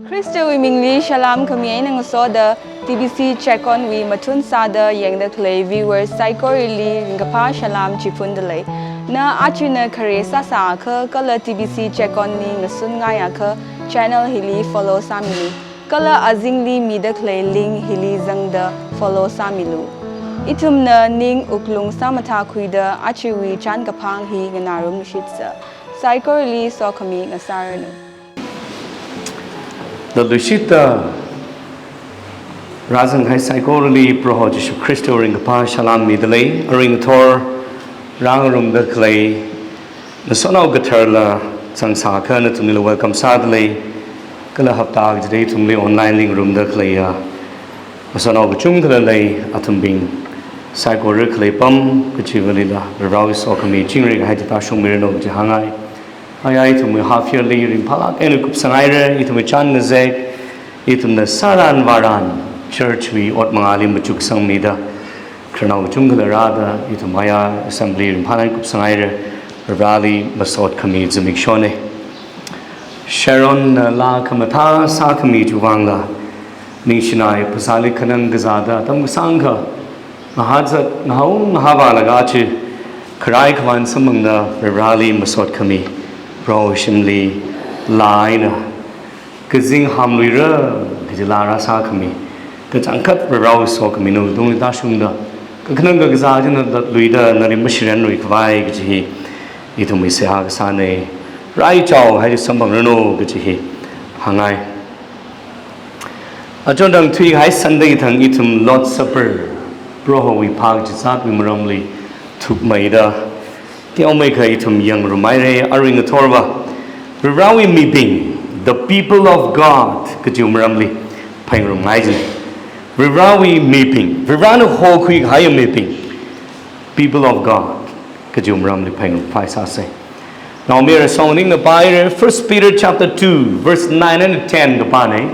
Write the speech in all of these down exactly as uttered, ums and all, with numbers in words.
Khristawui mingli salam khami eina ngasoda T B C Check On wui mathun sāda yangda khalei viewers saikorali ringkaphā salam chiphundalei. Na achina khare sāsākha kala T B C Check On li ngasunngaiakha channel hili follow sāmilu. Kala azingli mida khalei link hili zangda follow sāmilu. Ithumna ning wuklung sāmathākhuida achiwui chānkaphang hi nganārumshitsa. Saikorali sokhami ngasāranu. Lotluishita, rāzanghai saikorali Proho Jishu Khristawui ringkaphā salam midalei. Arui ngathor rāngarumda khalei ngasotnao katharla zangsākha nathumlila welcome sādalei. Kala hapta kachida ithumli online li ngarumda khaleiya ngasotnao kachungkhala lei, athumbing saikora khalei apam kachivalila Varewui sokhami chingri kahai chi tāshungmiranu kaji hāngngai. Aya ithumwui half yearly ringphālāk eina kupsanghaira, ithumwui chān ngazek, ithumna sāran vāran church wui ot mangāli machuksangmida, khararnao kachungkhala rāda, ithum aya assembly ringphālāk eina kupsanghaira, Vareli masot khami zimikshona. Sharonna laa khamathā sākhami chiwui vangla, ningshinai phasāli khanang kazāda atam kasāngkha, ngahā zat, ngahā ung, ngahā vālaga chi, kharai khavān samphangda Vareli masot khami, Proho shimli laa eina kazing hamluira kaji laa rāsākhami, kachangkhat Varewui sokhamina tungli tāshungda, kakhanang kakazā china lotluida nali mashiranlui khavai kaji hi ithumwui seihā kasāna. Raichao hai samphangranu kaji hi hāngngai. Achon thang thuikahai Sunday thang ithum Lord's Supper, Prohowui phā kachizatwui maramli thukmeida, teomeikha ithum yangrumhaira. Arui ngathorva Varewui mibing, the people of God kajiwui maramli phaningrumngai jina. Varewui mibing, Varena hokhui kahai mibing, people of God kajiwui maramli phaningrumkhavai sāsa. Naomayara song ningna pāhaira, First Peter chapter two, verse nine and ten kapāna.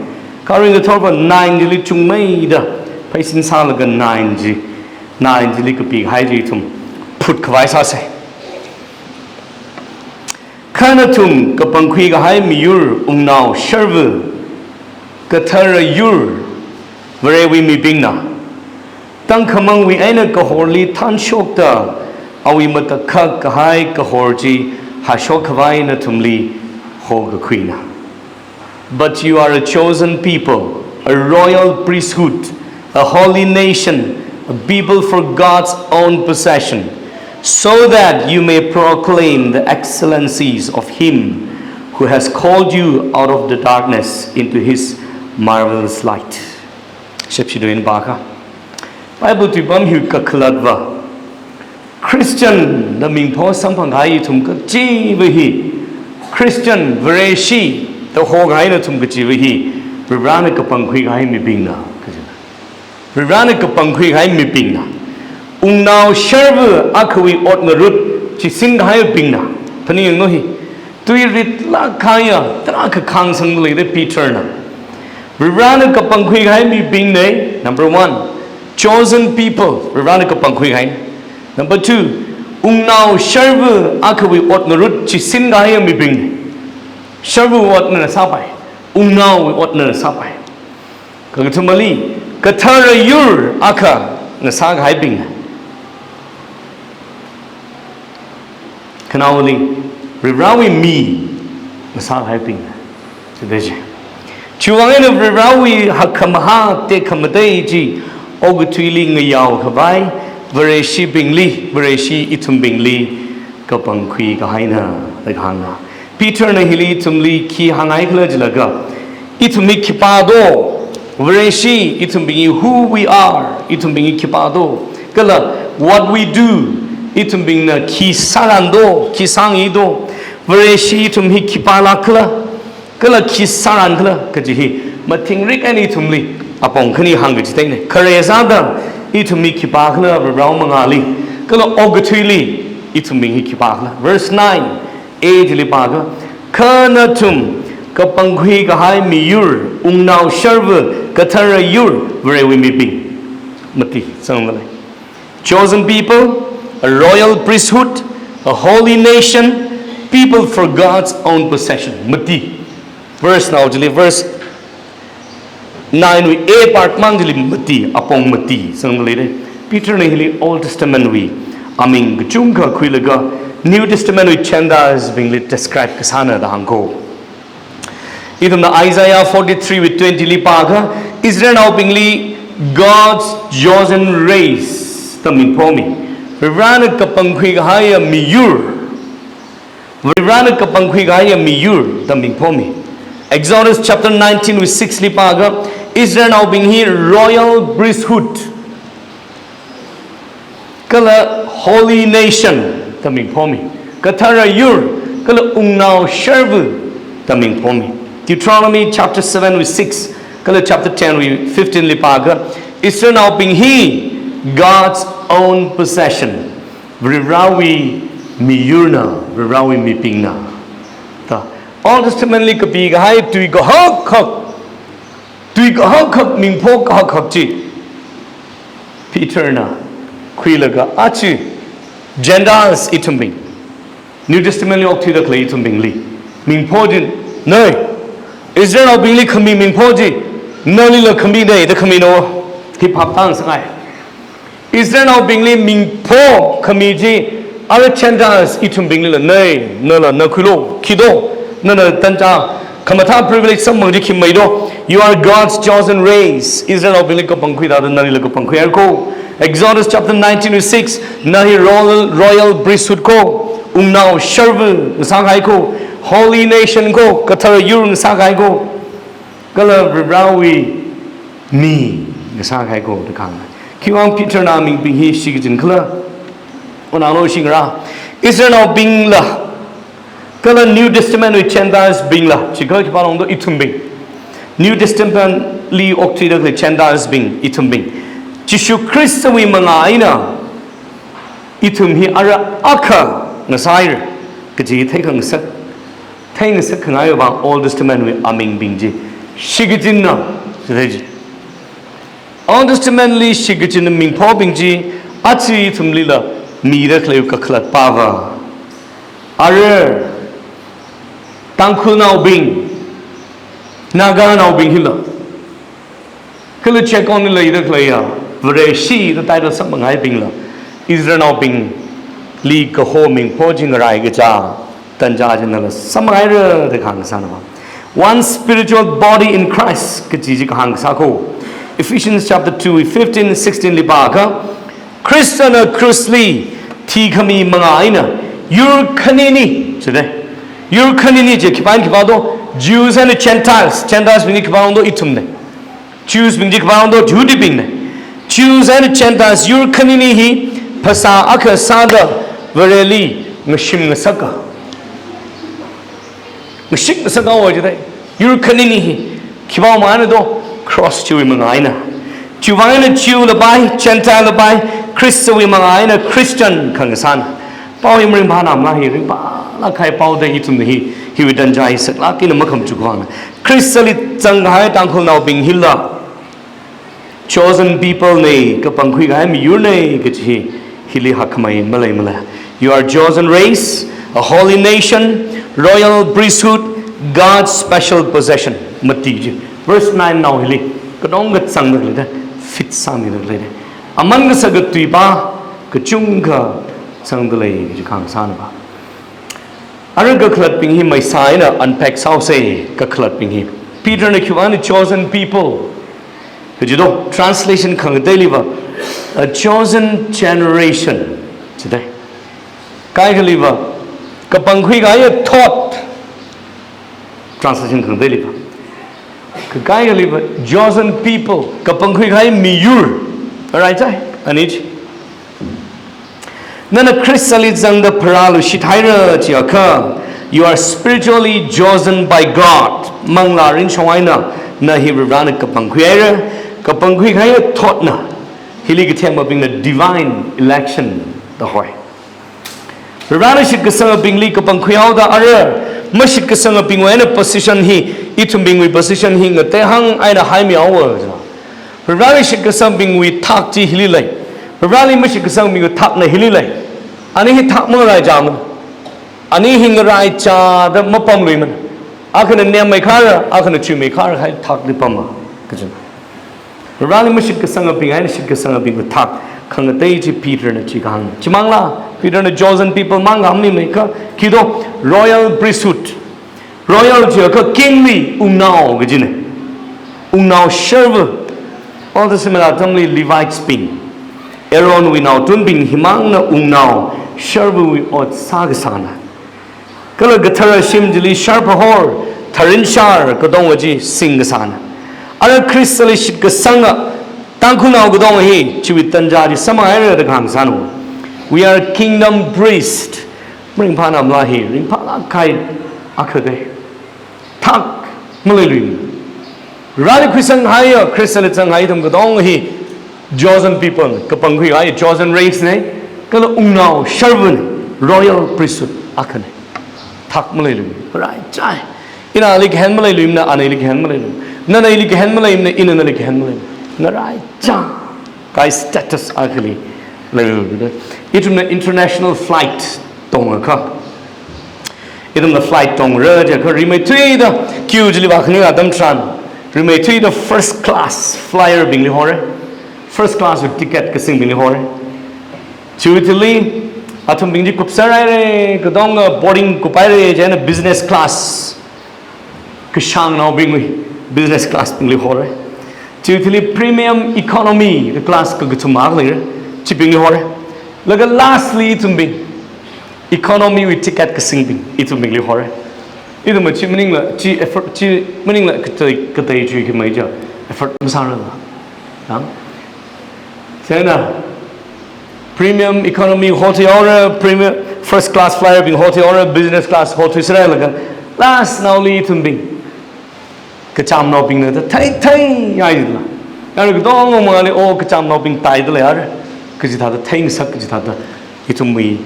Kha arui ngathorva nine chili chungmeida pheisin sālaga nine chi, nine chili kapikahai chi ithum phutkhavai sāsa. Kha nathum kapangkhui kahai miyur, wungnao sharva, kathara yur, Varewui mibingna. Tangkhamangwui eina kahorli thanshokta, awui matakhak kahai kahor chi hashok khavai nathumli hokakhuina. But you are a chosen people, a royal priesthood, a holy nation, a people for God's own possession, so that you may proclaim the excellencies of him who has called you out of the darkness into his marvelous light. Shepshi duin baka. Bible tuipam hi kakhalatva, Christian da mingpho samphang kahai ithum kachiva hi, Christian, Vareshi da hokahai nathum kachiva hi, Varena kapangkhui kahai mibingna, kajina. Varena kapangkhui kahai mibingna. Wungnao sharva akhawui ot ngarut chi singkahai bingna. Phaninglu hi. Tui ritlāk kahaiya, tarākha khāngsangda leida Peterna. Varena kapangkhui kahai mibingna, number one. Chosen people, Varena kapangkhui kahai. Number two, wungnao sharva akhawui ot ngarut chi singkahai mibing. Sharva otna sāpai, wungnaowui otna sāpai. Kakathumali, kathara yur akha ngasākahaibing. Khanaoli, Varewui mi ngasākahaibing. Chithāda chi. Chiwuivang eina Varewui hakkhamahā tekhamatei chi okathuili ngayao khavai, Vareshibingli, Vareshi ithumbingli kapangkhui kahaina, da kahāngna. Peterna hili ithumli khi hāngngaikhala jilaga, ithumli khipā do, Vareshi ithumbingli who we are, ithumbingli khipā do, kala what we do, ithumbingna khi sāran do, khi sāngi do, Vareshi ithum hi khipālākkhala, kala khi sārankhala kaji hi mathingrik eina ithumli apong khani hāngkachitheina. Khare sāda ithum hi khipākhala Varewui mangāli, kala okathuili ithumbing hi khipākhala. Verse nine, A chili pākha, kha nathum kapangkhui kahai miyur, wungnao sharva, kathara yur, Varewui mibing. Mati, sangmalei. Chosen people, a royal priesthood, a holy nation, people for God's own possession. Mati. Verse nine chili, verse nine wui A part mang chili mati, apong mati, zangda leida. Peter na hili Old Testament wui aming kachungkha khuilaga New Testament wui Gentiles bingli describe kasāna da hāngko. Ithumna Isaiah forty-three wui twenty li pākha, Israelnaobingli God's chosen race da mingphomi. Varivarana kapangkhui kahaiya miyur. Varivarana kapangkhui kahaiya miyur da mingphomi. Exodus chapter nineteen wui six li pākha, Israelnaobing hi royal priesthood kala holy nation da mingphomi. Kathara yur kala wungnao sharvu da mingphomi. Deuteronomy chapter seven wui six kala chapter ten wui fifteen li pākha, Israelnaobing hi God's own possession. Varivarawui miyurna, Varivarawui mibingna. Ta, Old Testament li kapi kahai tui kahak hak, tui kahak hak, mingpho kahak hak chi Peter na khuilaga achi Gentiles ithumbing, New Testament li okthuida khalei ithumbingli mingpho chi, nei, Israelnaobingli khami mingpho chi nalila khamina da khamina, hi phap tāngasakngai. Israelnaobingli mingpho khami chi, ara Gentiles ithumbinglila nei, nala na khuilu, khi do, nana tanja khamathā privilege samphang chi khi mei do. You are God's chosen race. Israelnaobingli kapangkhui thāda nalila kapangkhuihaira ko. Exodus chapter nineteen wui six, na hi royal, royal priesthood ko, wungnao sharvu ngasā kahai ko, holy nation ko, kathara yur ngasā kahai ko, kala Varivarawui mi ngasā kahai ko da kahāng. Khiwuivang Peter na mibing hi shikachin khala, onalo shingra, Israelnaobingla kala New Testament wui Gentiles bingla, chikha khipā long do, ithumbing. New Testament li okthuida khalei Gentiles bing, ithumbing, Jishu Khristawui manga eina ithum hi ara akha ngasāhaira kaji theikhangasak, theingasak khangai vang Old Testament wui amingbing chi shikachinna, chithei chi. Old Testament li shikachin mingphobing chi achi ithumlila mida khalei kakhalat pava. Ara Tangkhulnaobing, Naganaobing hila, kala Checkon li leida khaleiya Vareshi da title samphanghaibingla, Israelnaobingli kaho mingpho chi ngarai kaja tanja chi nala samphanghaira da kahāng kasāna ba. One spiritual body in Christ kaji chi kahāng kasā ko. Ephesians chapter two, fifteen, sixteen li pākha, Khristana krush li thikhami manga eina yur khanini, chithei. Yur khanini chi khipā eina khipā do, Jews and Gentiles, Gentiles bing hi khipā long do, ithumna. Jews bing chi khipā long do, Jihudibingna. Jews and Gentiles yur khanini hi phasā akha sāda Vareli ngashim ngasaka. Ngashim ngasaka o chithei. Yur khanini hi khipā manga eina do, cross chiwui manga eina. Chiwui vang eina Jew lapai, Gentile lapai, Khristawui manga eina Christian khangasāna. Pao hi maringphānamla hi, ringphālāk kahai pao da ithumna hi, hiwui tanja hi saklāk eina makhamachuk vangna. Khristali zangkahai Tangkhulnaobing hila chosen people na, kapangkhui kahai miyur na kaji hi, hili hakkhamei maleimala. You are chosen race, a holy nation, royal priesthood, God's special possession. Mati chi. Verse nine nao hili katongkha zangda leida, fit sāmida leida. Aman kasā katui pa kachungkha zangda lei kaji kahāng sāna ba. Ara kakhalatbing hi maisā eina unpack sāhaosa, kakhalatbing hi. Peter na khiwuivang chosen people kaji do, translation khangateiliva a chosen generation, chithei. Kaikhaliva kapangkhui kahaiya thot, translation khangateiliva. Kaikhaliva chosen people, kapangkhui kahai miyur. Alright, chai? Ani chi. Nana Khristali zangda pharāluishit haira chiakha, you are spiritually chosen by God. Manglā ringshong eina na hi Varivarana kapangkhui haira, kapangkhui kahaiya thotna. Hili kathemabingna divine election da hoi. Varivarana shitkasangabingli kapangkhui haoda ara mashitkasangabingwui eina position hi, ithumbingwui position hi ngateihang eina haimi haowa. Varivarali shitkasangbingwui thak chi hili lei. Varivarali mashitkasangbingwui thakna hili lei. Ani hi thak mangaraichāmana. Ani hi ngaraichāda mapamluimana. Akhana nemmeikhara, akhana chuimeikhara hai thakli pama. Kachina. Vareli mashitkasangabing eina shitkasangabingwui thak khangatei chi Peterna chi kahāng. Chimangla, Peterna chosen people mang kahāng maningmana, kha khi do, royal priesthood. Royal chiakha kingli wungnao kajina. Wungnao sharva. Old Testament atamli Levites bing, Aaronwui naothotbing himangna wungnao sharvawui ot sākasāna. Kala kathara shim chili sharpahor, tharin shar katonga chi singkasāna. Ara Khristali shitkasanga Tangkhulnao katonga hi chiwui tanja chi samphanghaira da kahāng sāna. We are kingdom priest. Maringphānamla hi, ringphālāk kahai akha de. Thak maleiluimana. Vareli khuisanghaiya, Khristali zanghai ithum katonga hi chosen people, kapangkhui kahai chosen race na, kala wungnao sharvana, royal priesthood akhana. Thak maleiluimana, ngaraichai. Ina ali kahen maleiluimana, ana ili kahen maleilui. Nana ili kahen maleimana, ina nali kahen maleilui. Ngaraichai. Kahai status akhali leiluimana. Ithumna international flight tongakha, ithumna flight tongra jiakha rimeithuida queue chili vākhaning atam tharan, rimeithuida first class flyer bingli hora. First class wui ticket kasingbingli hora. Chiwui thili athumbing chi kupserhaira, katonga boarding kuphaira, chieina business class, kashāngnaobingwui business class bingli hora. Chiwui thili premium economy, the class kakathuma leira, chibingli hora. Laga lastly ithumbing, economy wui ticket kasingbing, ithumbingli hora. Ithum chi maningla, chi effort, chi maningla katei, katei chi khi mai ja, effort masārala. Yang? Chieina, premium economy hothuihaora, premium first class flyer bing hothuihaora, business class hothuiserhailaga, last naoli ithumbing, kachamnaobingna da theitheihaila. Yang katonga mangāli, o kachamnaobing taida leihaira, kachithāda theingasak, kachithāda ithumwui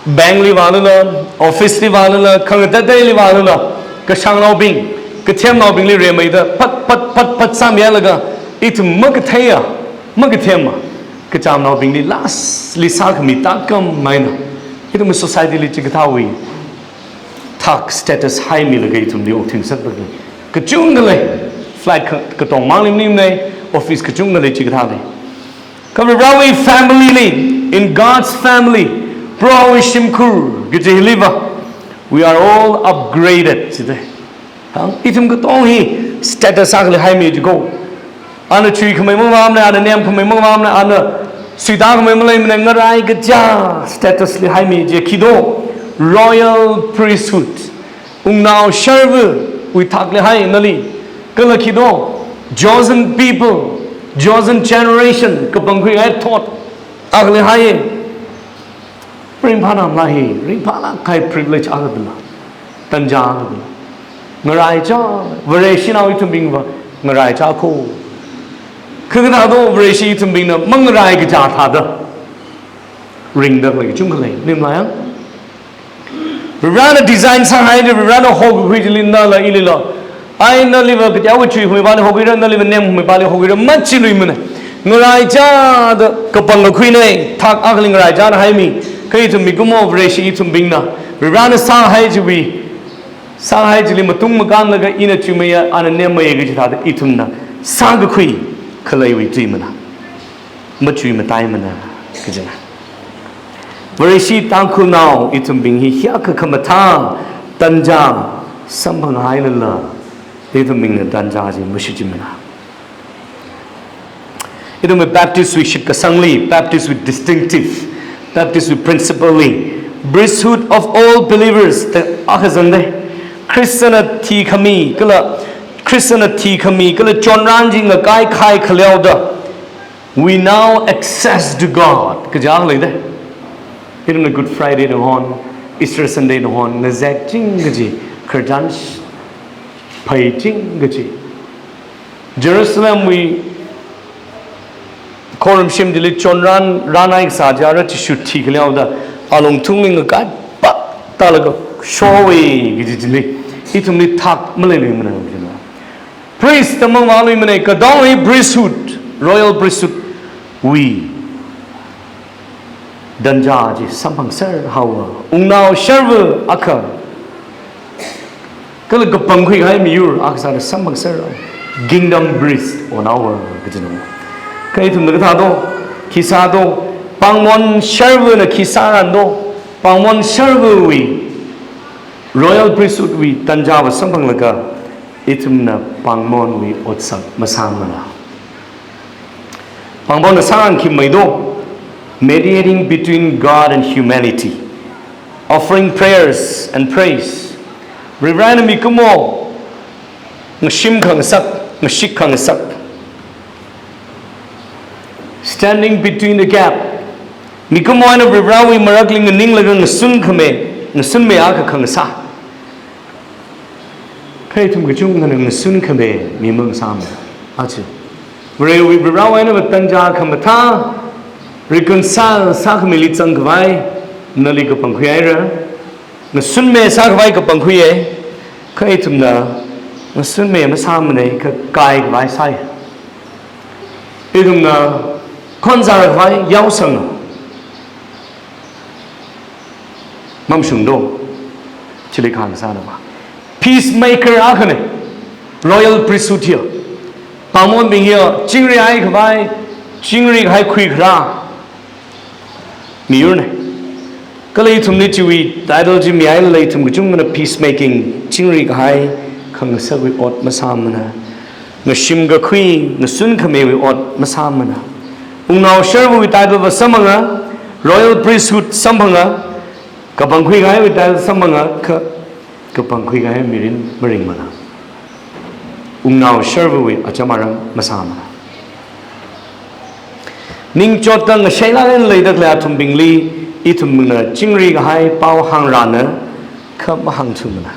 bank li vālala, office li vālala, khangateiteili vālala, kashāngnaobing, kathemnaobingli rimeida, phat, phat, phat, phat sāmihailaga, ithum makatheiya, makathema, kachamnaobingli last li sākhami tākam maina. Ithum society li chikathāwui thak status haimilaga ithumli okthui ngasakda lei. Kachungkha lei, flight ka, katongmangli maningmana, office kachungkha lei chikathā lei. Kha Varewui family li, in God's family, Prohowui shimkhur kaji hiliva, we are all upgraded, jida. Hāng, ithum katonga hi status akhali haimi jiko. Ana chuikhamei mavāmana, ana nemkhamei mavāmana, ana suitākhamei maleimana, ngarai kaja status li haimi ji khi do, royal priesthood. Wungnao sharvawui thakli hai nali. Kala khi do, chosen people, chosen generation, kapangkhui kahai thot akhali hai. Ringphānamla hi, ringphālāk kahai privilege akha dala, tanja akha dala. Ngaraichā, Vareshinao ithumbingva ngaraichā ko. Kha kathāda Vareshi ithumbingna mangarai kaja thāda ringda khalei kachungkha lei, maningla yang? Varena design sāhai chi, Varena hokakhui chili nala ilila, ai naliva kateokha chuikhamei pāli hokhuira, naliva nemkhamei pāli hokhuira, machiluimana. Ngaraichāda kapangkakhuina, thak akhali ngaraichāda haimi, kha ithum mikumo Vareshi ithumbingna Varena sāhai chiwui, sāhai chili matung makānlaga ina chuimeiya, ana nemmeiya kaji thāda ithumna sākakhui khaleiwui tuimana. Machuimataimana kajina. Vareshi Tangkhulnao ithumbing hi hiyākha khamathā tanja samphanghailala, ithumbingna tanja chi mashichimana. Ithumwui Baptist wui shitkasangli, Baptist wui distinctive, Baptist wui principle li, priesthood of all believers da akha zangda. Khristana thikhami kala, Khristana thikhami kala chonran chi ngakai khai khaleoda, we now access to God kaja leida. Ithumna Good Friday na hon, Easter Sunday na hon ngazekching kaji, khararchan pheiching kaji, Jerusalem wui khorumshim chili chonran rānai kasā chara Jishu thikhaleoda, alungthungli ngakai pat tālaga showa kaji chili, ithumli thak maleiluimana. Priest da mavāluimana, katonga priesthood, royal priesthood wui tanja chi samphangser haowa, wungnao sharva akha, kala kapangkhui kahai miyur akha sāda samphangser haowa. Kingdom priest on our kajina. Kha ithumna kathā do, khi sā do, pāngmon sharvana khi sāran do, pāngmon sharvawui royal priesthood wui tanja va samphanglaga ithumna pāngmonwui otsak masāmana. Pāngmonna sāran khi mai do, mediating between God and humanity, offering prayers and praise. Varivarana mikumo ngashim khangasak, ngashik khangasak. Standing between the gap. Mikumo eina Varivarawui marakli nganinglaga ngasun khame, ngasunme akha khangasā. Kha ithum kachungkhana ngasun khame mi masāmana. Achi. Varivarawui, Varivarawui eina va tanja khamathā reconcile sākhamili zangkhavai nali kapangkhui haira. Ngasunme sākhavai kapangkhuiya. Kha ithumna ngasunme masāmana, kha kaikhavai sāi. Ithumna khonzarkhavai yaosang mamashung do. Chili khangasāna va. Peacemaker akhana. Royal priesthood hiya, pāngmonbing hiya, chingri haikhavai, chingri haikhui kharā miyurna. Kala ithumli chiwui title chi mihailala ithum kachungkhana peacemaking, chingri kahai khangasakwui ot masāmana. Ngashim kakhui, ngasun khamewui ot masāmana. Wungnao sharvawui title va samphanga, royal priesthood samphanga, kapangkhui kahaiwui title samphanga, kha kapangkhui kahai mirin maringmana. Wungnao sharvawui acham arang masāmana. Ningchotda ngashailaga leida khalei athumbingli, ithumbingna chingri kahai pao hāngrana, kha mahāngthumana.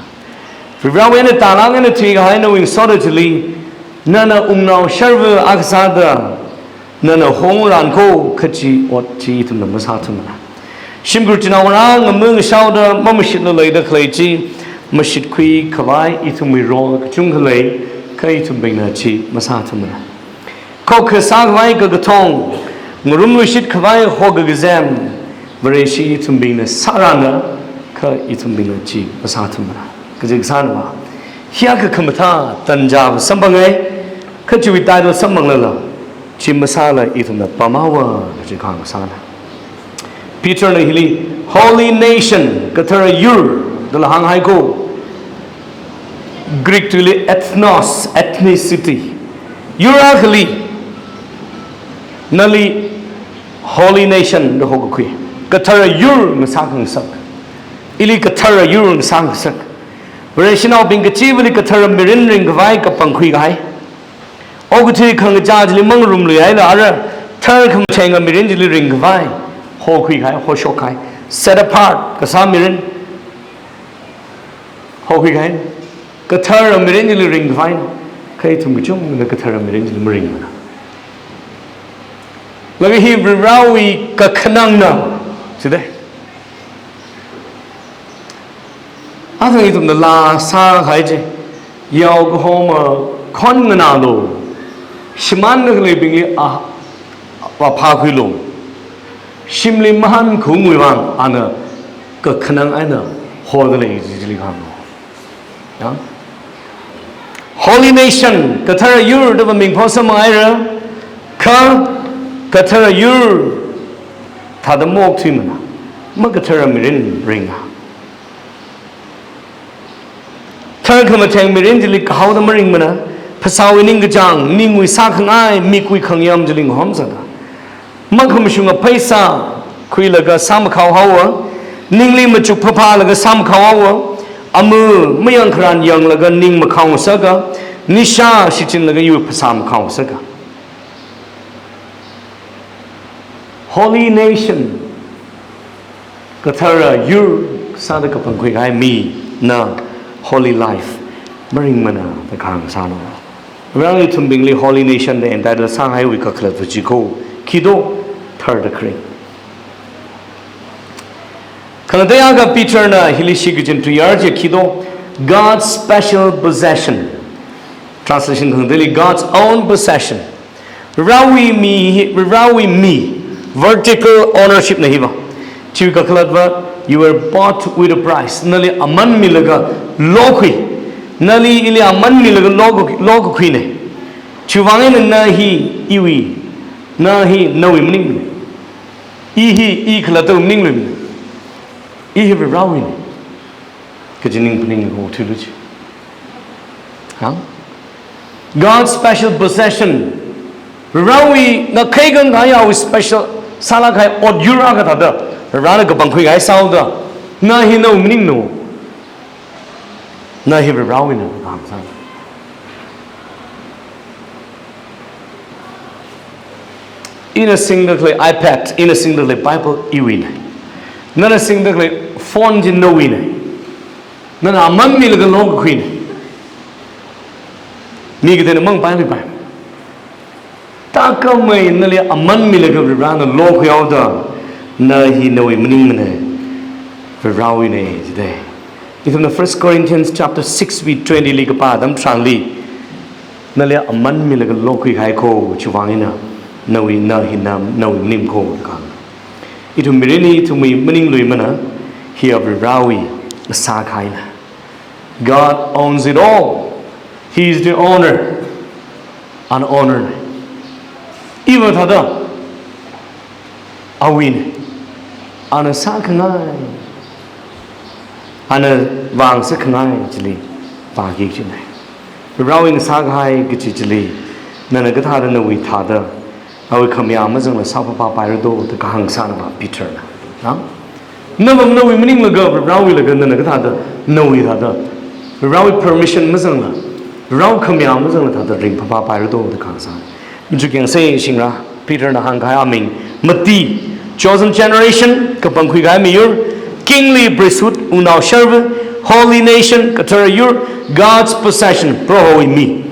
Varivarawui eina tālāk eina thuikahai nawui ngasoda chili, nana wungnao sharva akha sāda, nana hongran ko kachi ot chi ithumna masāthumana. Shimkhur chinaongarā ngamu ngashaoda mamashitla leida khalei chi, mashitkhui khavai ithumwui role kachungkha lei, kha ithumbingna chi masāthumana. Khokkha sākhavai kakathong, ngarumluishit khavai hokakazem, Vareshi ithumbingna sārana, kha ithumbingna chi masāthumana. Kaji kasāna va. Hiya kha khamathā tanja va samphangai, kha chiwui title samphanglala, chi masāla ithumna pamhaowa kaji khangasāna. Peterna hili, holy nation, kathara yur, dala hānghai ko. Greek tuili ethnos, ethnicity. Yur akhali, nali holy nation da hokakhui. Kathara yur ngasā khangasak. Ili kathara yur ngasā khangasak. Vareshinaobing kachivali kathara mirin ringkhavai kapangkhui kahai. Okathui khangachā chili mangarumluihaila ara, tharkhamathenga mirin chili ringkhavai, hokhui kahai, hoshok kahai, set apart kasā mirin, hokhui kahai, kathara mirin chili ringkhavai, kha ithum kachungkhana kathara mirin chili maringmana. Laga hi Varivarawui kakhanangna, chida. Athang ithumna laa sākahai chi, yao kahoma khon nganālu, shimānda khaleibingli a, aphā khuilu, shimli mahānkhungwui vang ana kakhanang eina hoda lei jijili kahānglu. Ya? Holy nation, kathara yur da va ming phosam haira, kha kathara yur thāda maokthuimana, makathara mirin ringa. Tharkhamatheng mirin chili kahaoda maringmana, phasāwui ningkachāng, ningwui sākhangai, mikwui khangyam chili ngahomzata. Makhamashunga pheisā khuilaga sāmakhao haowa, ningli machuk phaphālaga sāmakhao haowa, amu mayangkharan yanglaga ning makhao ngasaka, nisha shichinlaga yur phasā makhao ngasaka. Holy nation, kathara yur sāda kapangkhui kahai mina holy life maringmana da khangasāna. Vareli ithumbingli holy nation da entitle sāhaiwui kakhalatva chi ko, khi do, tharda kharing. Khangatei akha Peterna hili shikachin tuiyār chi khi do, God's special possession. Translation khangateili God's own possession. Varivarawui mi, Varivarawui mi, vertical ownership na hiva. Chiwui kakhalatva, you were bought with a price. Nali aman milaga lokhui. Nali ili aman milaga lo, lokakhuina. Chiwuivang eina na hi iwui, na hi nawui maningnei. I hi, i khalattawui maningluimana. I hi Varivarawuinei. Kaji ning phaning ho thuilu chi. Ha? God's special possession. Varivarawui ngakhai kangkayawui special sālāk kahai ot yur akha thāda, Varivarana kapangkhui kahai sāhaoda, na hi nawui maningna. Na hi Varivarawuina, khamsang. Ina singda khalei iPad, ina singda khalei Bible iwuinei. Nana singda khalei phone chi nawuinei. Nana aman milaga lokakhuinei. Mi kateina mangpailuipai. Thākhamei nali aman milaga Varivarana lokhuihaoda, na hi nawui maningmanei, Varivarawuinei jidei. Ithumna First Corinthians chapter six wui twenty li kapā atam tharanli, nali aman milaga lokhui kahai kho, chiwuivang eina nawui, na hi na, nawui maning kho da kahāng. Ithum mirinli ithumwui maningluimana, hi Varivarawui sākahaina. God owns it all. He is the owner. Ana owner nei. Iva thāda, awuinei. Ana sākhangai, ana vang sākhangai chili pāki kajinei. Varivarawui sākahai kaji chili, nana kathāda nawui thāda, awui khamayā mazangla sāphapā paira do da kahāng sāna va Peterna. Na? Navang nawui maninglaga, Varivarawuilaga nana kathāda nawui thāda, Varivarawui permission mazangla, Varivarawui khamayā mazangla thāda ringphapā paira do da kahāng sāna. Machuk yangsei shingra, Peterna hāngkahai aming, mati, chosen generation, kapangkhui kahai miyur, kingly priesthood, wungnao sharva, holy nation, kathara yur, God's possession, Prohowui mi.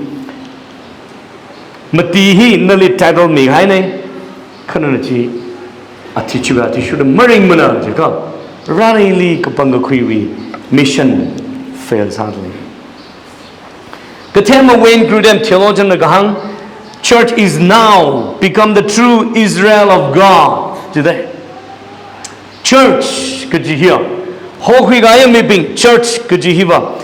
Mati hi nali title mikahainei, kha nana chi athishurda, athishurda maringmana jiakha, Varivarali kapangkakhuiwui mission fail sādalei. Kathema Wayne Grudem theologian na kahāng, church is now become the true Israel of God. Jidei. Church kaji hiya, hokhui kahai mibing, church kaji hiva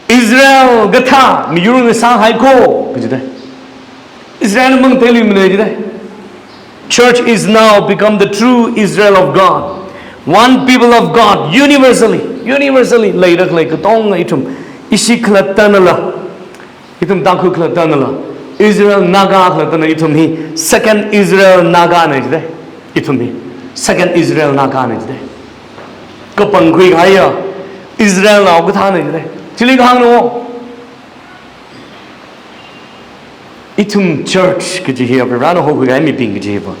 Israel kathā miyurna sāhai kho, kajidei. Israel mang teiluimana jidei. Church is now become the true Israel of God. One people of God, universally, universally, leida khalei katonga ithum, ishi khalattanala, ithum Tangkhul khalattanala, Israel Naga khalattana ithum hi, second Israel Naganei jidei. Ithum hi, second Israel Naganei jidei. Kapangkhui kahaiya Israelnao kathānei jidei. Chili kahāngna. Ithum church kaji hiya, Varivarana hokhui kahai mibing kaji hiva,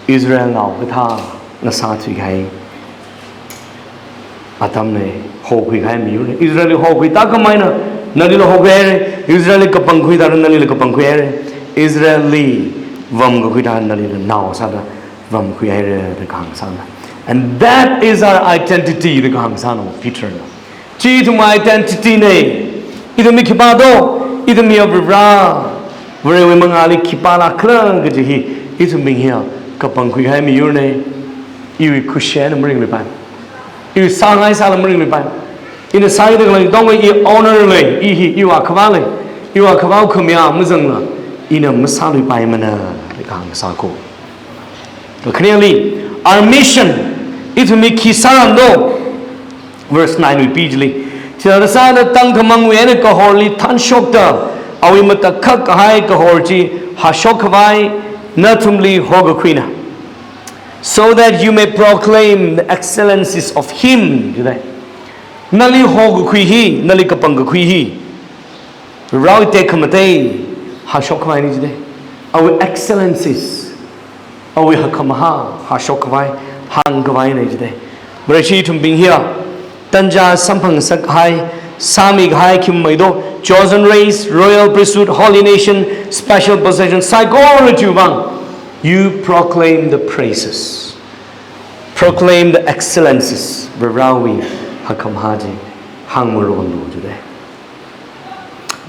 Israelnao kathāna sāthui kahai atamnei, hokhui kahai miyurei. Israelli hokhui thākhameina, nalila hokhui hairei. Israelli kapangkhui thāda, nalila kapangkhui hairei. Israelli vamkakhui thāda, nalila nao sāda vamkhui hairei da kahāng sāna. And that is our identity da kahāng sāna Peterna. Chi ithum identity nei. Ithum mi khipā do, ithum mi Varivara, Varewui mangāli khipālāk khala kaji hi, ithumbing hiya kapangkhui kahai miyur nei. Iwui khushen maringluipai. Iwui sāngai sāla maringluipai. Ina sāida khalei katonga i owner lei, i hi iwui akhavā lei, iwui akhavāwui khamayā mazangla ina masāluipaimana, da kahāng sāko. Kakhaneli, our mission, ithum mi khi sāran do. Verse nine wui P G li. Chithāda sāda tangkhamangwui eina kahorli thanshokta, awui matakhak kahai kahor chi hashok khavai nathumli hokakhuina. So that you may proclaim the excellencies of him. Jidei. Nali hokakhui hi, nali kapangkakhui hi, Varewui tekhamatei hashok khavaina jidei. Awui excellencies, awui hakkhamahā hashok khavai, hāng khavaina jidei. Vareshi ithumbing hiya tanja samphangngasak kahai, sāmi kahai khi mei do, chosen race, royal priesthood, holy nation, special possession, saikora chiwui vang, you proclaim the praises. Proclaim the excellences. Varewui hakkhamahā chi hāngmarānlu jidei.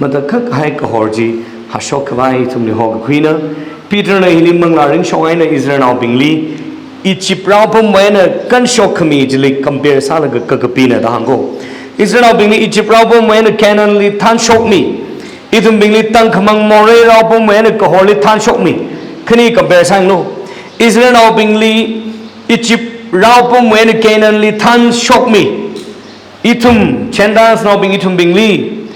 Matakhak kahai kahor chi hashok khavai ithumli hokakhuina. Peterna hili manglā ringshok eina Israelnaobingli Egypt rao pamwui eina kanshok khami chili compare sālaga kakapina da hāngko. Israelnaobingli Egypt rao pamwui eina Canaanli thanshokmi. Ithumbingli tangkhamang morei raopamwui eina kahorli thanshokmi. Khani compare sālu. Israelnaobingli Egypt raopamwui eina Canaanli thanshokmi. Ithum, Gentiles naobing ithumbingli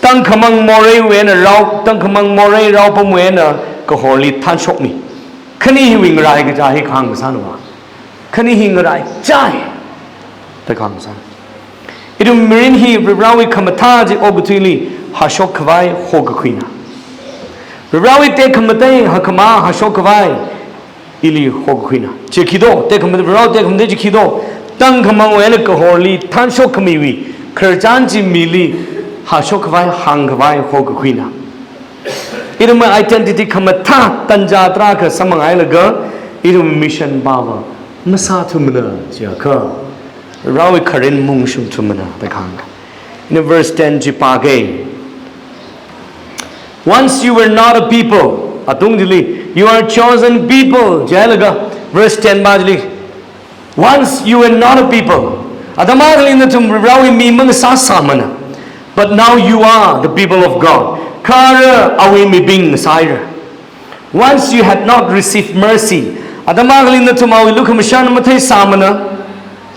tangkhamang moreiwui eina rao, tangkhamang morei raopamwui eina kahorli thanshokmi. Khani hiwui ngarai kaja hi kahāng kasāna va. Khani hi ngarai chai. Da kahāng kasā. Ithum mirin hi Varivarāwui khamathā chi okathuili hāshok khavai hokakhuina. Varivarāwui tekhamatei hakkhamā hāshok khavai ili hokakhuina. Chi khi do, tekhamatei, Varivarāwui tekhamatei chi khi do. Tangkhamangwui eina kahorli thanshok khamiwui khararchan chi mili hāshok khavai, hāng khavai hokakhuina. Ithumwui identity khamathā tanja tarākha samphangngailaga, ithum mission pava masāthumana jiakha, Varivarāwui kharing mungshungthumana da kahāng. Ina verse ten chi pāga. Once you were not a people, atung chili, you are chosen people, jilaga, verse ten pā chili, once you were not a people. Atam akhali nathum Varivarāwui mi mangasāsāmana. But now you are the people of God. Kha ara awui mibing sāhaira. Once you had not received mercy. Atam akhali nathum awui lukhamashan matheisāmana.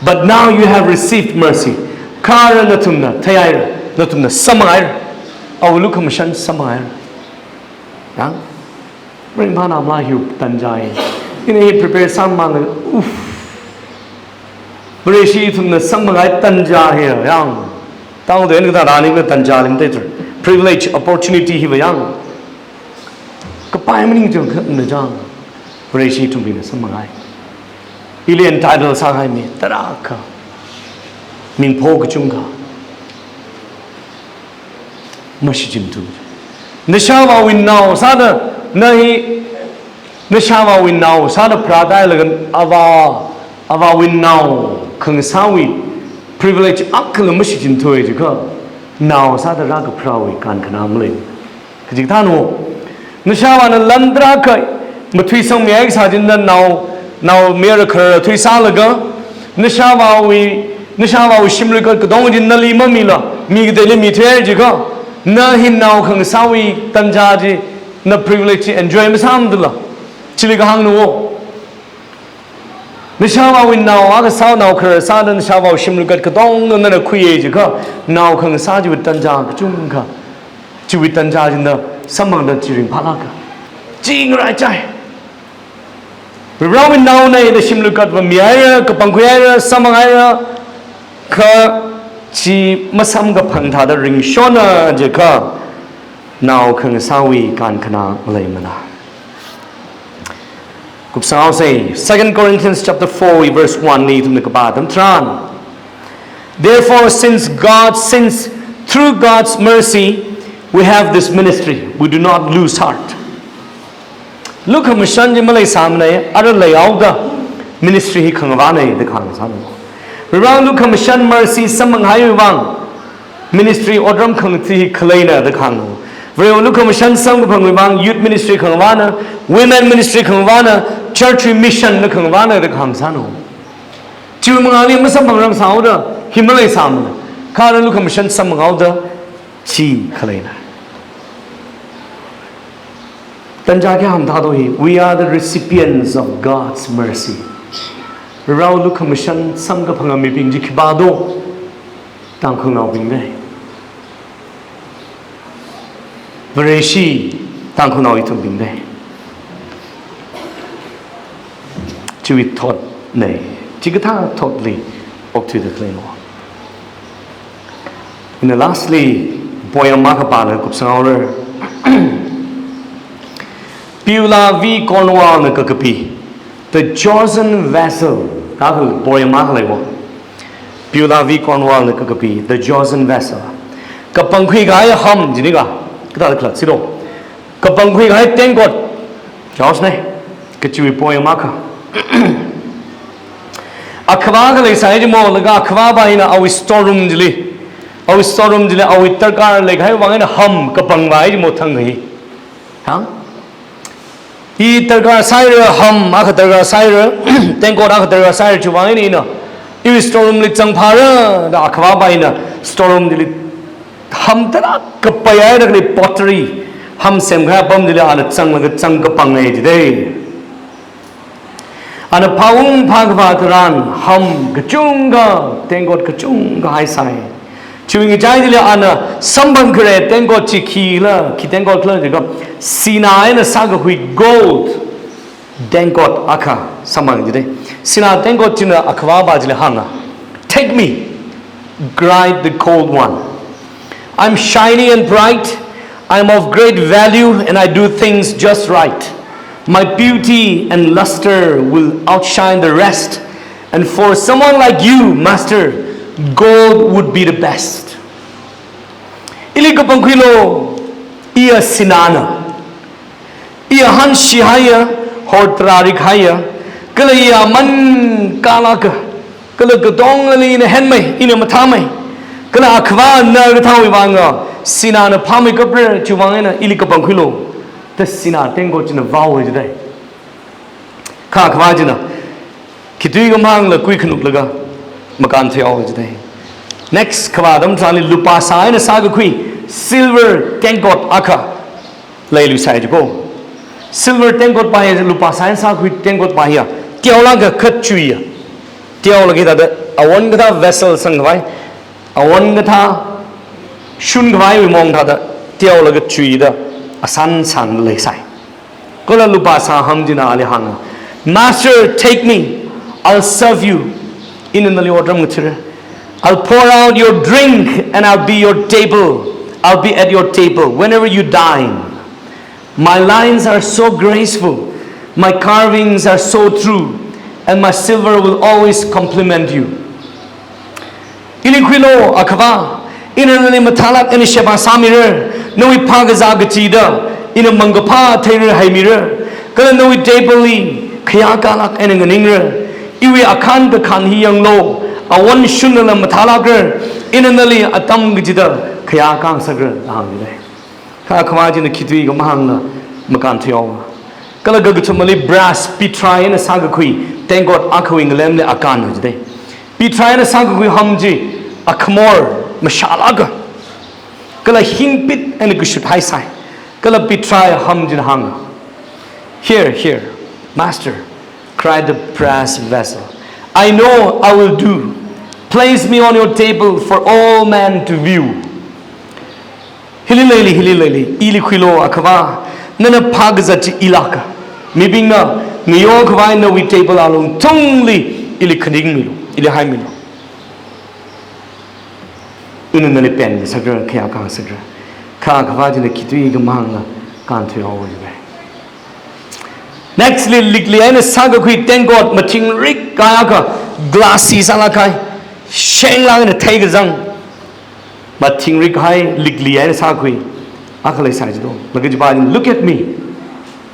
But now you have received mercy. Kha ara nathumna theihaira. Nathumna samphanghaira. Awui lukhamashan samphanghaira. Yang? Ringphānā mala hiwui tanja hi. Ina hi prepare sāmamān, uff. Vareshi ithumna samphangkahai tanja hi yang. Tangda ina kathāda ni tanja lim te tur. Privilege, opportunity hiva yang. Kapai maningchāng khatna chang. Vareshi ithumbingna samphangkahai. Ili entitled sākahai mi tarākha. Mingpho kachungkha. Mashichintu. Nashāvāwui nao sāda, na hi, nashāvāwui nao sāda pharāda hailaga avā, avāwui nao khangasāwui privilege akhala mashichinthua jiakha, nao sāda rākapharāwui kankhana malei. Kachikathāna, nashāvāna lan tarākha mathuisangmihai kasā chi na nao, nao mayara kharara thuisālaga, nashāvāwui, nashāvāwui shimluikat katonga chi nali mamila, mi kateili mithuihaira jiakha, na hi nao khangasāwui tanja chi, na privilege chi enjoy masāmada la. Chili kahāngna. Nashāvāwui nao akha sā, nao kharara sāda nashāvāwui shimluikat katonga nana khuiya jiakha, nao khangasā chiwui tanja kachungkha, chiwui tanja chi na samphangda chi ringphālāka. Chi ngaraichai. Varivarāwui naona da shimluikatva mihaira, kapangkhuihaira, samphanghaira, kha chi masamkaphang thāda ringshona jiakha, nao khangasāwui kankhana maleimana. Kupsanghaosa, Second Corinthians chapter four verse one li ithumna kapā atam tharan. Therefore, since God, since through God's mercy, we have this ministry, we do not lose heart. Lukhamashan chi maleisāmana, ara leihaoda ministry hi khangavāna da kahāng sāna. Varivarā lukhamashan mercy samphangkahaiwui vang, ministry otram khangatha hi khaleina da kahāngna. Varivarā lukhamashan samkaphangwui vang youth ministry khangavāna, women ministry khangavāna, church mission na khangavāna da kahāng sāna. Chiwui mangāli masamphangrangasāhaoda hi maleisāmana. Kha ara lukhamashan samphanghaoda chi khaleina. Tanja kayā hamtha do hi, we are the recipients of God's mercy. Varivarā lukhamashan samkaphanga mibing chi khipā do? Tangkhulnaobingna. Vareshi Tangkhulnao ithumbingna. Chiwui thotna. Chikathā thotli okthuida khaleina. Ina lastly, poem akha pālaga kupsanghaora. Beulah V Cornwall na kakapi, The Chosen Vessel, da poem akha leiya. Beulah V Cornwall na kakapi, The Chosen Vessel. Kapangkhuikahai ham, jini ka, kathāda khala silo. Kapangkhuikahai tengkot, George ne, kachiwui poem akha. Akhavā akha leisai jimo, laga akhavāva hina awui storeroom chili, awui storeroom chili, awui darkar leikahai vang eina ham kapangvai jimo thang hi. Ha? I darkar sāhaira, ham akha darkar sāhaira, tengkot akha darkar sāhaira chiwui vang eina ina, iwui storeroom li zangphāra, da akhavāva hina storeroom chili Ham tarākha paihaida khalei pottery, ham semkahai apam chili ana zanglaga zang kapangai jidalei. Ana phāung phākhavā tharan ham kachungkha, tengkot kachungkha haisai. Chiwui ngachai chili ana samphang kharei tengkot chi khila, khi tengkot khala jiakha, sinā eina sākakhui gold tengkot akha samphang jidalei. Sinā tengkot china akhavāva chili hānga, "Take me," cried the cold one. "I'm shiny and bright. I'm of great value and I do things just right. My beauty and luster will outshine the rest. And for someone like you, master, gold would be the best." Ili kapangkhuilu, iya sināna. Iya hanshi haiya, hortarārik haiya, kala iya man kalaka, kala katongali ina henmei, ina mathāmei, kala akhavāna kathāwui vang, sināna phāmei kapre, chiwui vang eina ili kapangkhuilu, da sinā tengkot china vaowa jidalei. Kha akhavā china, khitui kamangla kuikhanuklaga makānthuihaowa jidalei. Next khavā atam tharanli lupā sā eina sākakhui silver tengkot akha leilusai jiko. Silver tengkotva hi, lupā sā eina sākakhui tengkotva hiya, teolāka khat chuiya. Teolāka thāda awon kathā vessel sangkhavai, awon kathā shunkhavaiwui maong thāda teolāka chuida asan san leisai. Kala lupā sā ham china ali hānga, "Master, take me, I'll serve you. Ina nali otram ngathāra. I'll pour out your drink and I'll be your table. I'll be at your table whenever you dine. My lines are so graceful, my carvings are so true, and my silver will always compliment you." Ili khuilu akhavā, ina nali mathālāk eina sheba sāmira, nawui phākazā kachida ina mangkaphā theira haimira, kala nawui table li khayākalāk eina nganingra. Iwui akhan kakhan hi yanglu, awon shunnala mathālākra, ina nali atam kachida khayākā ngasakra, da hānga jidalei. Kha akhavā china khitui kamangla makānthuihaowa. Kala kakathumali brass, pitrai eina sākakhui tengkot akhawui ngalemli akānna jidalei. Pitrai eina sākakhui ham chi akhamor mashālāka, kala hingpit eina kashut haisai. Kala pitrai ham china hānga, "Here, here, master," cried the brass vessel. "I know I will do. Place me on your table for all men to view." Hili leili, hili leili, ili khuilu akhavā, nana phākazat chi ilāka. Mibingna ngayo khavai nawui table alung tungli ili khaningmilu, ili haimilu. Ina nali pen ngasakra, khayākā ngasakra. Kha akhavā china khitui kamangla kānthuihaowa jidalei. Next li likli eina sākakhui tengkot mathingrik kahai akha, glassy sālāk kahai, shenglāk eina theikazang, mathingrik kahai likli eina sākakhui akha leisai jiko. Laga chiva, "Look at me.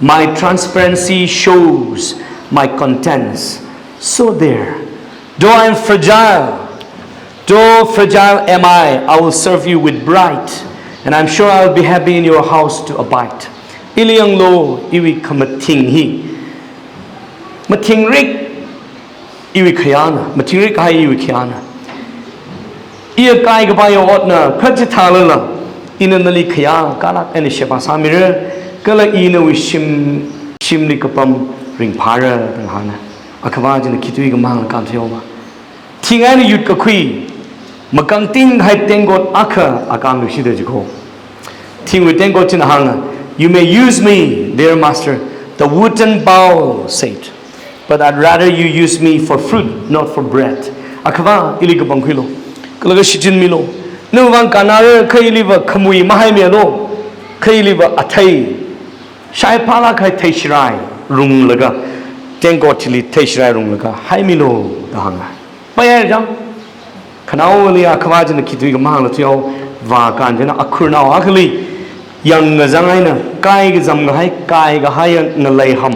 My transparency shows my contents. So there, though I am fragile, though fragile am I, I will serve you with pride, and I'm sure I will be happy in your house to abide." Ili yanglu, iwui khamathing hi. Mathingrik iwui khayāna, mathingrik kahai iwui khayāna. Iya kaikapai otna kachithālala, ina nali khayākalāk eina sheba sāmira, kala i nawui shim, shimli kapam ringphāra, da hānga. Akhavā china khitui kamangla kānthuihaowa. Thing eina yutkakhui makangting kahai tengkot akha akānluishida jiko. Thingwui tengkot china hānga, "You may use me, dear master," the wooden bowl said, "but I'd rather you use me for fruit, not for bread." Akhavā, ili kapangkhuilu, kala kashichinmilu. Nawui vang kannara, kha iliva khamui mahaimialu, kha iliva athei, shaiphalāk kahai theishirai runglaga, tengkot chili theishirai runglaga haimilu, da hānga. Paiya jang. Khanaoli akhavā china khitui kamangla thuihaowa, vākān china akhurnao akhali yangkazang eina kaikazam kahai, kaikahai ngaleiham.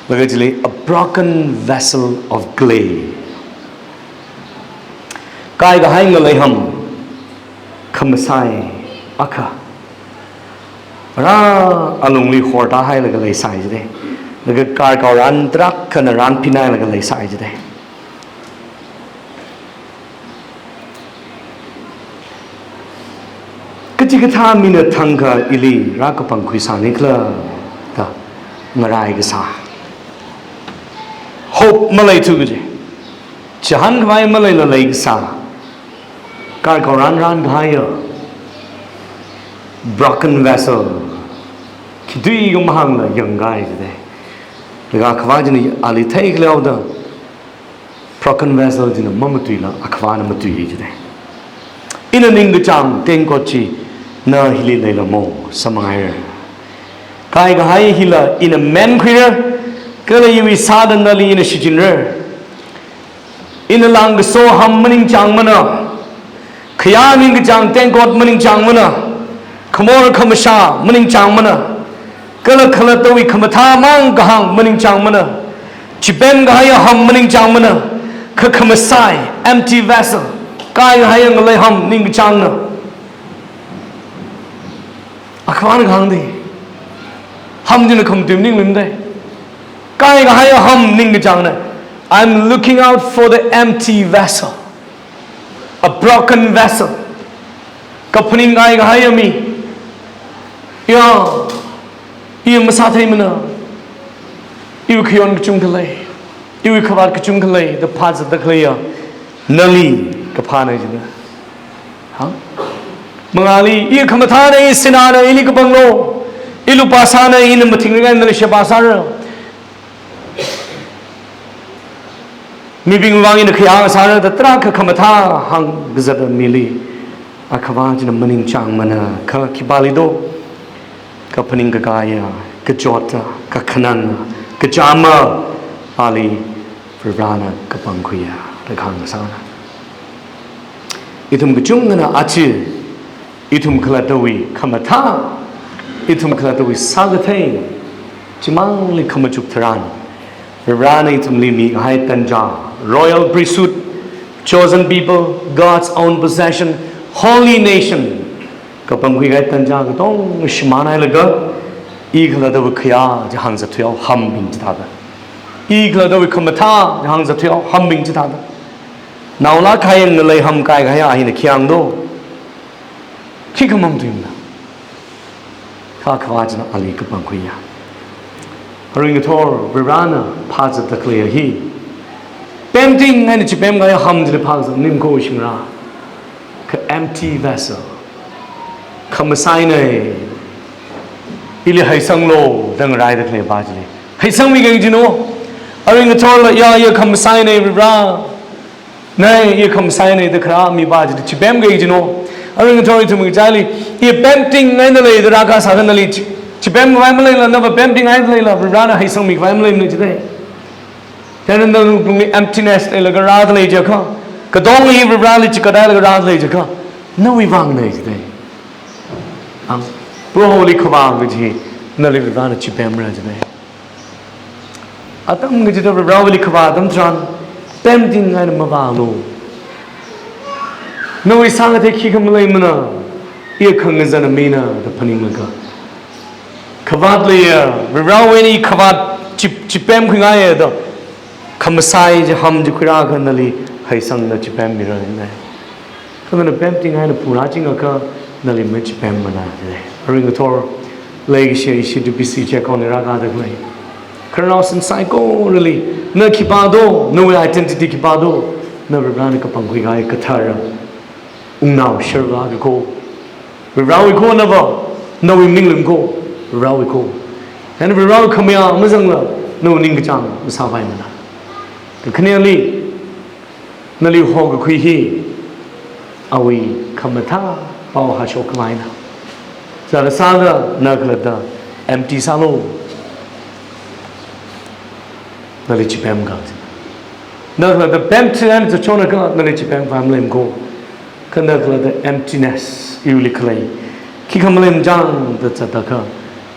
Laga chili, "A broken vessel of clay." Kaikahai ngaleiham khamasai akha, rā alungli hortāhailaga leisai jidalei. Laga karkao ran tarākhana ranpinhailaga leisai jidalei. Chikathā mina thangkha ili rākapangkhui sāni khala da ngarai kasā. Hope maleithu kaji. Chihānkhavai maleila leikasā. Karkao ranran kahaiya broken vessel. Khitui khamahāngla yangngai jide. Laga Akhava china ali theikhala haoda broken vessel china mamatuila Akhavana matui jide. Ina ningkachāng tengkot chi na hili leilamo samanghaira. Kaikahai hila ina menkhuira, kala iwui sāda nali ina shichinra. Ina langkaso ham maningchāngmana, khayā ningkachāng tengkot maningchāngmana, khamor khamashā maningchāngmana, kala khalattawui khamathā mang kahāng maningchāngmana, chipemkahaiya ham maningchāngmana, kha khamasai, empty vessel, kaikahaiya ngalei ham ningkachāngna. Akhavana kahāng di. Ham china khamatui maningluimade. Kaikahaiya ham ningkachāngna. I'm looking out for the empty vessel. A broken vessel. Kaphaning kaikahaiya mi. Ya, iya masātheimana. Iwui khayon kachungkha lei. Iwui khavāt kachungkha lei. Da phāzatda khaleiya nali kaphāna jina. Ha? Mangāli, i khamathāna, i sināna, ili kapanglo. I lupā sāna, ina mathingringai nali sheba sāra. Mibingwui vang ina khayā sāra da tarākha khamathā hāngkazata mili Akhava china maningchāngmana, kha khipāli do? Kaphaning kakāya, kachota, kakhanang, kachama, ali Varivarana kapangkhuiya da kahāng kasāna. Ithum kachungkhana aja, ithum khalattawui khamathā, ithum khalattawui sākathei, chimangli khamachuk tharan, Varivarana ithumli mikahai tanja, royal priesthood, chosen people, God's own possession, holy nation, kapangkhui kahai tanja katonga shimānhailaga, i khalattawui khayā chi hāngzatthuihao hambing chithāda. I khalattawui khamathā chi hāngzatthuihao hambing chithāda. Naolāk kahai ngalei ham kaikahaiya hina khi hāng do? Khikha mamatuimana. Kha Akhava china ali kapangkhuiya. Arui ngathor Varivarana phāzatda khaleiya hi, pemting eina chipemkahaiya ham chili phāzat nim ko shingra. Kha empty vessel. Khamasaina. Ili heisanglo da ngaraida khalei pa chili heisangmi kaji no. Arui ngathorla ya, ya khamasaina Varivara. Nai, i khamasaina da kharā mi pa chili chipem kaji no. Arui ngathor ithum ngachaili, i pemting eina leida rākasā kha nali chi-, chipemkhavai maleila, nava pemting eina leila, Varivarana heisangmikhavai maleimana jide. Chieina nawui wuklungli emptiness leilaga rāda lei jiakha, katonga hi Varivarali chikatailaga rāda lei jiakha, nawui vangna jide. Ang, Proholi khavā kaji, nali Varivarana chipemra jide. Atam kachida Varivarawuili khavā atam tharan, pemting eina mavālu. Nawui sāngathei khikha maleimana, i khangazana mina da phaninglaga. Khavāt leiya, Varivarawui eina khavāt chi, chipemkhuingaiya da. Khamasai chi ham chi khuirākha nali heisangda chipemmira ne. Kha nana pemting eina phungrā chingakha nali machipemmana jide. Arui ngathor leikashi ishi D P C check on rākada khalei. Khararnaosan saikorali, na khipā do, nawui identity khipā do, na Varivarana kapangkhui kahai kathara. Ungnao sharva kako. Varivarawui ko nava, nawui maningla ko, Varivarawui ko. Chieina Varivarawui khamayā mazangla, nawui ningkachāng masāpaimana. Kakhaneli, nali hokakhui hi, awui khamathā pao hāshok khamaina. Sāda sāda na khalatta empty sālu. Nali chipemkha. Na khalatta pemting eina zachonakha nali chipemkhavai maleimana ko. Kha na khalatta emptiness iwuili khalei. Khikha maleimana chang da zatakha,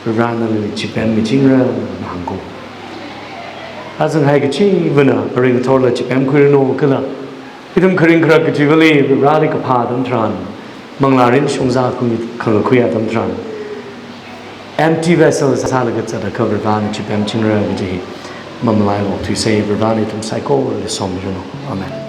Varivarana nali chipemmichingra na hāng ko. Azanghai kachivana, arui ngathorla chipemkhuiranu kala. Ithum kharing kharak kachivali, Varivarali kaphā atam tharan, manglārin shongza khung khangakhui atam tharan, empty vessel sālaga zatakha Varivarana chipemchingra kaji hi mamalailu. Thuisei Varivarana ithum saikorali somiranu. Amen.